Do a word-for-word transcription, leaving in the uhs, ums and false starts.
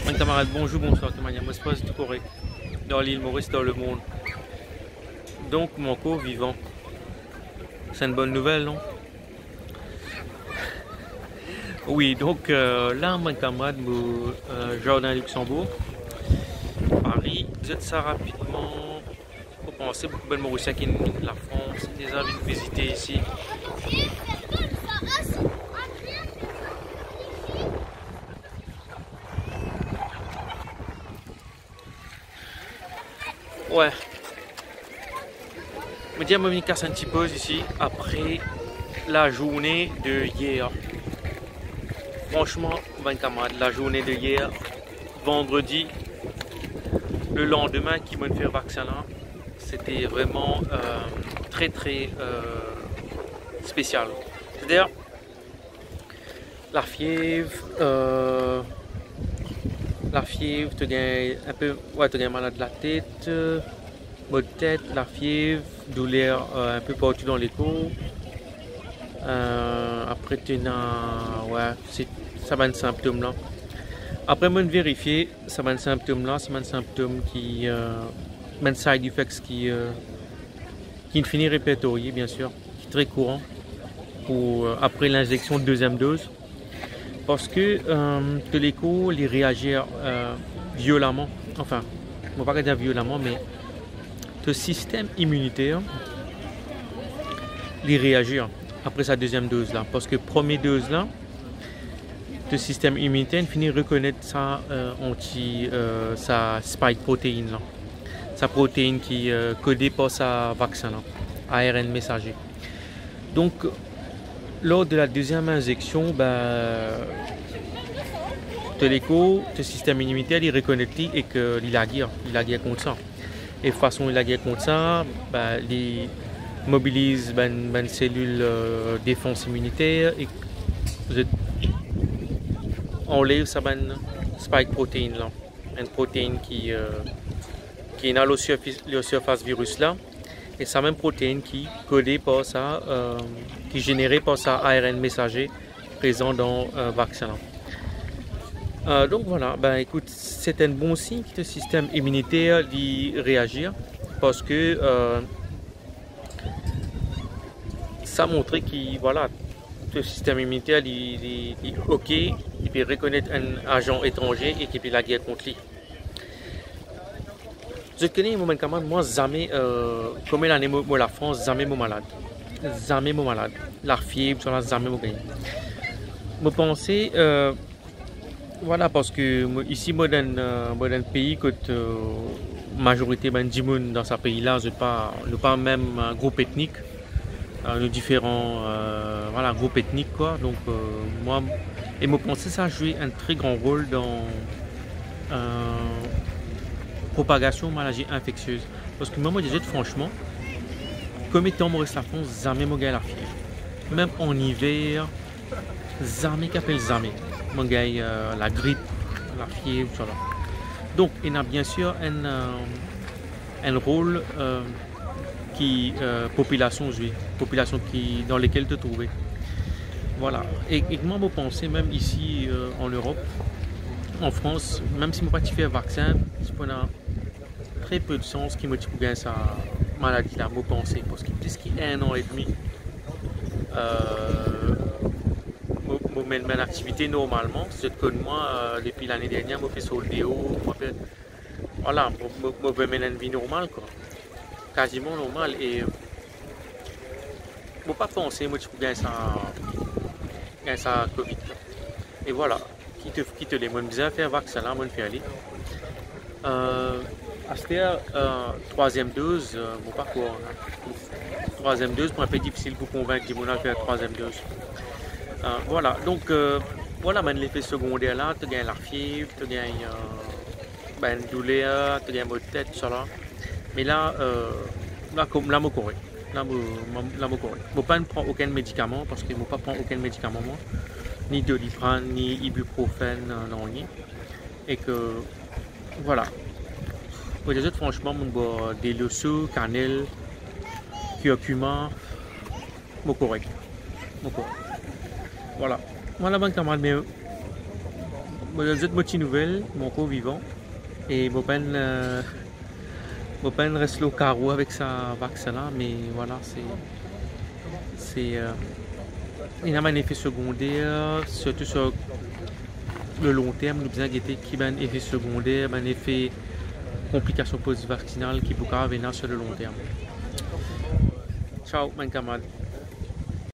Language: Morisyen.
Bann kamarad, bonzour, bonswar, ki manier? Mo sipoze tou korek dan lil Moris, dan lemond. Donk, mo ankor vivan. Se enn bonn nouvel, non? Wi, donk, euh, la, bann kamarad, mo, euh, Jardin Luxembourg, Paris. Zot sa rapidman, mo panse boukou bann Morisien ki vinn Lafrans, deza vinn vizite isi. Wi. Mo dir, mo vinn kas enn ti poz isi apre lazourne de yer. Fransman, bann kamarad, lazourne de yer, vandredi, le landime ki mo fer vaksin la, sete vreman, euh, tre, tre, euh, spesial. Setadir, lafiev, euh, lafiev, to gagn enpe, wi, to gagn malad latet, euh, mo tet, lafiev, douler, euh, enpe partou dan lekor. Euh, apre, to ena, wi, se sa bann sinptom la. Apre, mo verifie sa bann sinptom la, sa bann sinptom ki, euh, bann side effects ki, euh, ki finn fini repertorye, biensir, ki tre kouran pou, euh, apre linzeksion deziem doz. Parski, euh, to lekor, li reazir, euh, violeman. Anfin, mo pa kapav dir violeman, me to sistem iminiter, li reazir apre sa deziem doz la. Parski premie doz la, to sistem iminiter finn fini rekonet sa, euh, anti, euh, sa spike protein la. Sa protein ki, euh, kode par sa vaksin la, A R N mesaze. Donk, lor de la deziem inzeksion, be, to lekor, to sistem iminiter, li rekonet li ek, euh, li lager, li lager kont sa. E fason li lager kont sa, be, li mobiliz bann, bann selil, euh, defans iminiter e zot anlev sa bann spike protein la. Enn protein ki, euh, ki ena lor sirfi-, lor sirfas viris la. E sa mem protein ki kode par sa, euh, ki zenere par sa A R N mesaze prezan dan, euh, vaksin la. Euh, donk vwala, be, ekout, se enn bon sign ki to sistem iminiter li reazir, parski, euh, sa montre ki, vwala, to sistem iminiter li, li, li ok, li pe rekonet enn azan etranze e ki pe lager kont li. Zot kone, mo, bann kamarad, mwa zame, euh, konbien lane mo, mo Lafrans, zame mo malad. Zame mo malad. Lafiev, sa la, zame mo gagne. Mo panse, euh, vwala, parski mo, isi mo dan, euh, mo dan pei kot, euh, mazorite bann dimoun dan sa pei la, zot pa, nou pa mem, euh, group etnik. Euh, nou diferan, euh, vwala, group etnik, kwa. Donk, euh, mwa, e mo panse sa zwe enn tre gran rol dan, euh, propagasion maladi infektioz. Parski mwa, mo dir zot fransman, konbien tan mo res Lafrans, zame mo gagn lafiev. Mem an iver, zame ki apel zame, mo gagn, euh, lagrip, lafiev, sa la. Donk, ena biensir enn, euh, enn rol, euh, ki, euh, popilasion zwe, popilasion ki, dan lekel to trouve. Vwala. E, e mwa, mo panse mem isi, euh, an Erop, an Frans, mem si mo pa ti fer vaksin, ti pou ena tre pe de sans ki mo ti pou gagn sa maladi la, mo panse, parski plis ki enn an edmi, euh, mo, mo menn, menn aktivite normalman. Si zot konn mwa, euh, depi lane dernie, mo pe sort deor, mo pe, vwala, mo, mo, mo pe menn enn vi normal, kwa. Kaziman normal, e mo pa panse mo ti pou gagn sa, gagn sa covid la. E vwala, ki to, ki to le, mo bizin fer vaksin la, mo fer li. Euh, aster, euh, trwaziem doz, euh, mo pa krwar. Trwaziem doz, pou enpe difisil pou konvink dimoun al fer trwaziem doz. Euh, vwala, donk, euh, vwala, bann lefe segonder la, to gagn lafiev, to gagn, euh, bann douler, to gagn mo tet, sa la. Me la, euh, la, kom, la mo korek. La mo, mo, la mo korek. Mo pa pran okenn medikaman, parski mo pa pran okenn medikaman, mwa. Ni Doliprane, ni ibuprofène, euh, nanye. E ke, vwala. Mo dir zot fransman, mo bwar delo so, kanel, kirkima, mo korek. Mo korek. Vwala. Vwala, bann kamarad, me Bon, zot mo ti nouvel, mo ankor vivan. E mo pa'nn, euh, mo pa'nn res lor karo avek sa vaksin la, me vwala, se, se, euh, ena bann efe segonder, sirtou sir le long term, nou bizin gete ki bann efe segonder, bann efe konplikasion postvaksinal ki pou kapav ena sir le long term. Ciao, bann kamarad.